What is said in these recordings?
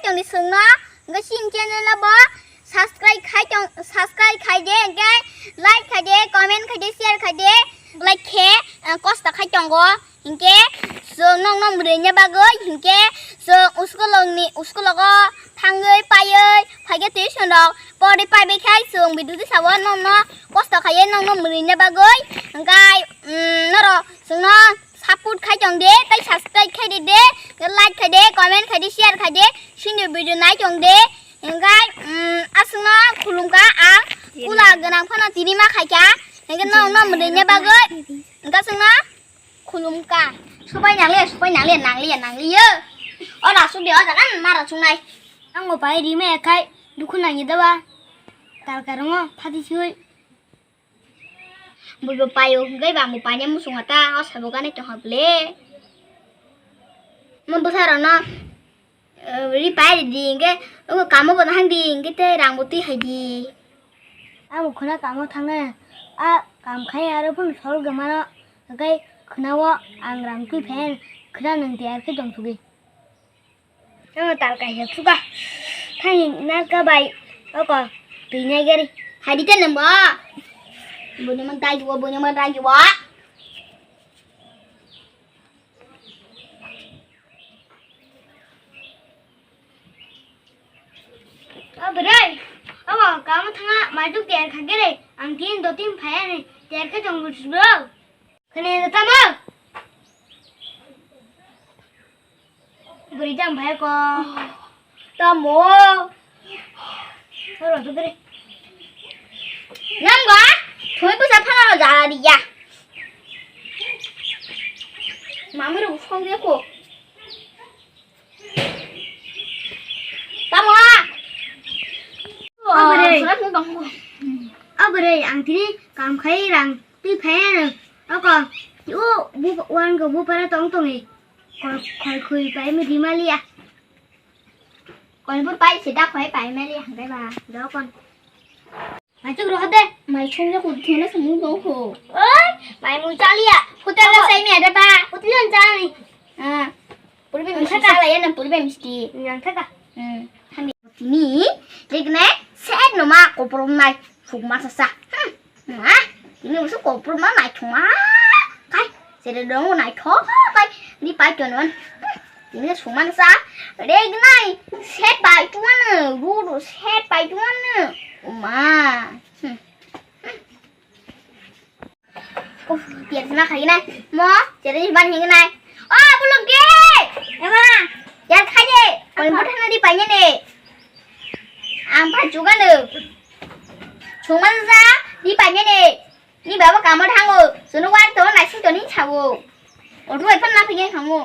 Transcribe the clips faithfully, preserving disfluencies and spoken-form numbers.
Tongni sungno, hingke chini channel o bo subscribe khai tong, subscribe khai de, hingke like khai de, comment khai de, share khai de, like khe, eh, kosto khai tongo. Hingke chwng nokno mwrwina bagwi, hingke chwng school ni, school o thangwi paiwi phaikhe tuition rok pori paibai khai chwng video tisao nokno kosto khaiwi nokno mwrwina bagwi. Hingke, mm, norok chwngno support khai tong de, tei subscribe khai di de, like khai de, comment khai de, share khai de, chini video nai tong de. Hingke, mm, aswkno khulumkha ang, kula gwnang phano tini ma khaikha. Hingke nokno mwrwina bagwi, hingke aswkno khulumkha. Supai nangliya, supai nangliya, nangliya, nangliya. O rasuk de, o jaga ma rasuk nai. Ang bo pai rima ekhai, dukhu nangya daba. Talka rongo, phati siwi. Buibo paio hwnkhe bangbo paina muchungo ta, o sabo gana tongkha bwle. Mo bwsarokno, eh, ri pai ridi hwnkhe, omo kamo bo nahang di hwnkhe tei rangbo twi hai di. Amo khwna kamo thangnai, a kam khai aro phano sol gwnmano, hwnkhe khwnao ang rang twi phaiyano khwna nwng tiyar khe tong sugwi. Ano tal kaisa suka. Thani narka bai. Oko. Twi nai gari. Hai di tene mo. Buni mang tai juwa, buni mang tai juwa. O bwrwi. Oko kamo thanga maiduk ter kha gere. Ang tin do tin phaya ni. Ter kha jong bwsbro. Khani tamo. Bwrwi jang bai ko. Tamo. Oro to bwrwi. Nang ba? Thoi busa phano jara diya. Mami ro phone de ko. Tamo. Abore. Abore, ang tini kam khai rang twi phai ano. Oko. O bu wan go bu para tong tong e. Khoi khoi pai mi di maliya. Kon bu pai sida khoi pai maliya hangkai ba. Do kon. Mai chuk roh de. Mai chuk roh de, thena samung do ho. Oi, mai mui chaliya. Hotel la sai mi ada ba. Hotel la sai mi. Ah. Purbe misti sala ya na purbe misti. Yang thaka. Hmm. Tini, regne, set no ma koprom nai. Sukma sasa. Hmm. Ma, tini usu koprom ma nai thuma. Kai. Sere dong naithok bai di pai chonwan. Tini sungman sa. Regnai set pai chuan. Ru ru set pai chuan. Uma. Uf, tiar sima khai nai. Mo, tiar sima hingnai. Oh, belum ke. Ema, tiar khai je. Paling buthana di pai ne. Ang pa chugan. Sungman sa di pai ne. Ni baba kamo thango, chwngno wari tongo naising toni sawo. Odu bai phano naphigwi thango.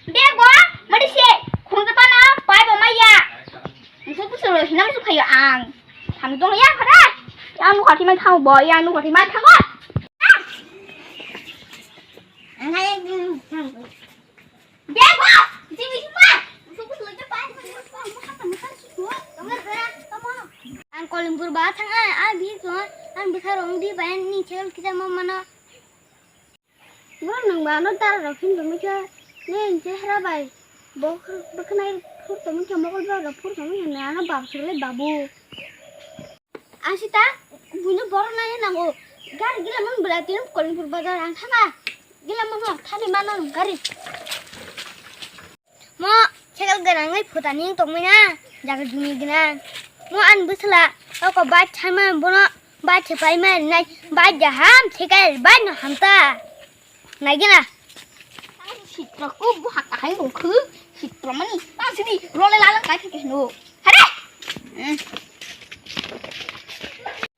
Bego, mari se, khungsa phano, pai bo maya. Musu pusu ro hinam su phayo ang. Thang tong ya phara. Yang nu khati mai thango bo, yang nu khati mai thango. Ang hai thango. Bego! Jimmy, Jimmy! Ang Kolimpur ba thang ai, a bi ko, ang bwkha rong di ba ni chel kita mo mano. Bor nang ba no tar rok hin to mikha, ne chehra bai. Bok bwkha nai phur to mikha, mokol ba rok phur to mikha, ne ano bab sile babu. Asita, buino borok naina nango. Gari gila mun bela tino Kolimpur bazar ang thanga. Gila mun ho, thani mana gari. Mo, cycle gwnang ai phuta ning tongmai na, jaga jumi gwnang. Mo an bwsla, oko bike thaima bono, bike se paima nai, bike da ham, cycle bike no hamta. Naigina. Sitra ko bu hakka hai rong khu. Sitra mani. Ta sini role lalang kai ke no. Hare. Hmm.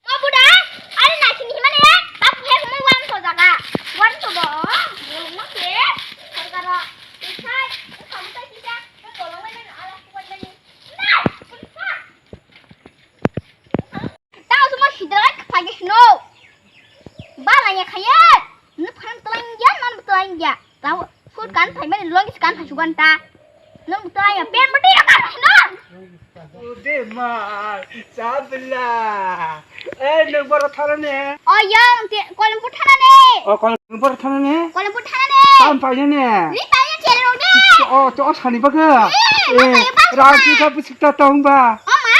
Mo buda, are na sini himane. Ta phe mo wan so jaga. Wan so bo. Mo na ke. Sarkaro. Isai. Kamu ta sisa. Ko tolong mani ala kuat mani. Na. Tao suma sidra phage no. Bala ya khaya. No phan tlang ya, nan tlang ya. Tao food kan phai mani logis kan phai sugan ta. No tlang ya pen mati ya kan no. Ude ma, sabla. Eh, no bor thara ne. O yang te kolom puthana ne. O kolom bor thara ne. Kolom puthana ne. Tam phai ne. Ni phai ne chero ne. O to sani baga. Eh, rang kisa bwswk ta tong ba? O ma,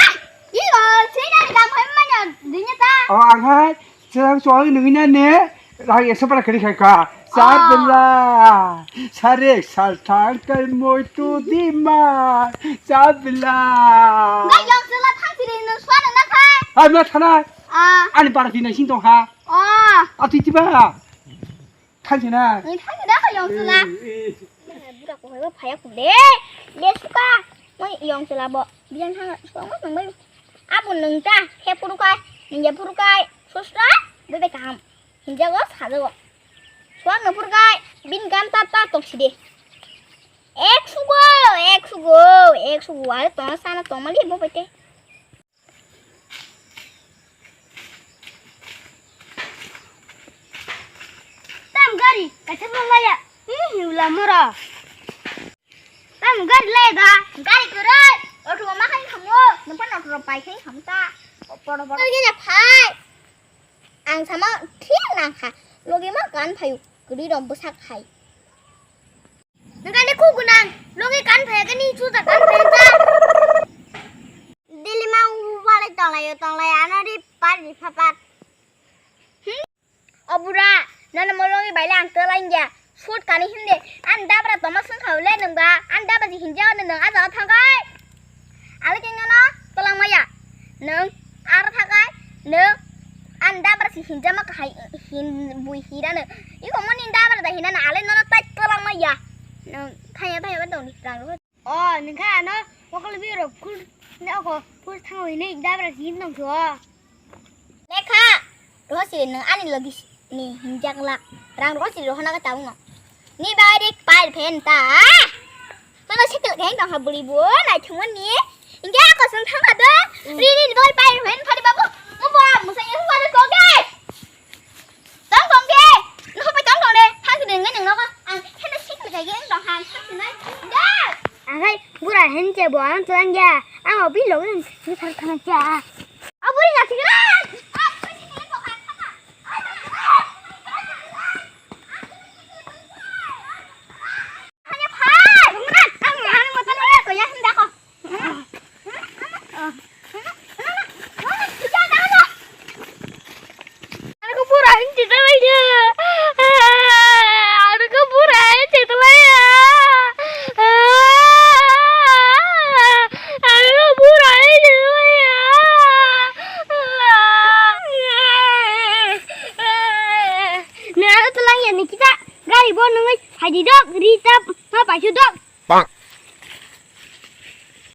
i o, sini ni gam hai manya, dinya ta. O, ang hai, serang soal nungina ne, rang esa para kari khai ka. Sabla, sare salthang kai moi tu dima, sabla. Ga yang sela thang sini nung suara na khai. Hai ma thana. Ah. Ani para tina sing tong ha. Ah. Ati tiba. Thang sini. Ni thang sini ka yang sela. Eh, eh. Bura ko hai phaya ku de. Le suka. Moi yang sela bo. Biang ha. Suka mo nang bai. Abu nung ta. He puru kai. Nung ya puru kai. Susra. Bebe kaham. Hinjago sajago. Suak no purgai bin gam tap tap tok sidi. Ek sugo, ek sugo, ek sugo. Are tong sana tong mali bo pete. Tam gari, kacha laya. Ih, hiula mora. Tam gari le da. Gari kurai. Auto ma khai khamu. Nampan auto pai khai khamu ta. Poro poro. Gari na phai. Ang sama thik nang kha. Logi ma kan phayu. Gari rom bwsak khai. Nang kani ku gunang. Logi kan phaya kani chu ta kan phaya ta. Dili ma u balai tonglai tonglai ano ri par ri pha par. Hmm? O bura, nono mologi baile ang twlang ya. Sut kani himde, an dabra toma swngkha le nwng ba, an dabra ji hinja ono nwng a jaga thagai. Ale khe nono twlang maya. Nwng ar thagai, nwng an dabra si hinja ma kahai hin bui hirano. Iko moni dabra da hinana ale nono tai twlang maya. Nwng thaya thaya ba dong ni rang. O, ningkha ano mokol biro phul ne oko phul thangwi ne dabra si nong tho. Lekha, roho siri nung ani logi ni hinjak lak. Rang roho siri roho naga taungo. Ni bai rik pai phen ta. Nono sikil keng tong ha buli bu nai thumon ni. Ingge ako sung thang ha do. Ri ri bai pai phen phari babu. Mo bo musai yang phari ko ge. Tong tong de. Noho pai tong tong de. Thang sini ngai nung nogo. Ang hena sikil keng tong ha. Thang sini. Dai. Agai, bura hen che bo ang tlang ya. Ang obi lo ni ni thar thang cha. A buri na sikil. Ano ko pura hinti talai ya. Ano ko pura hinti talai ya. Ano ko pura hinti talai ya. Ni ano talang ya ni kita gari bo nungai haji dok ri tap ma pasu dok. Bang.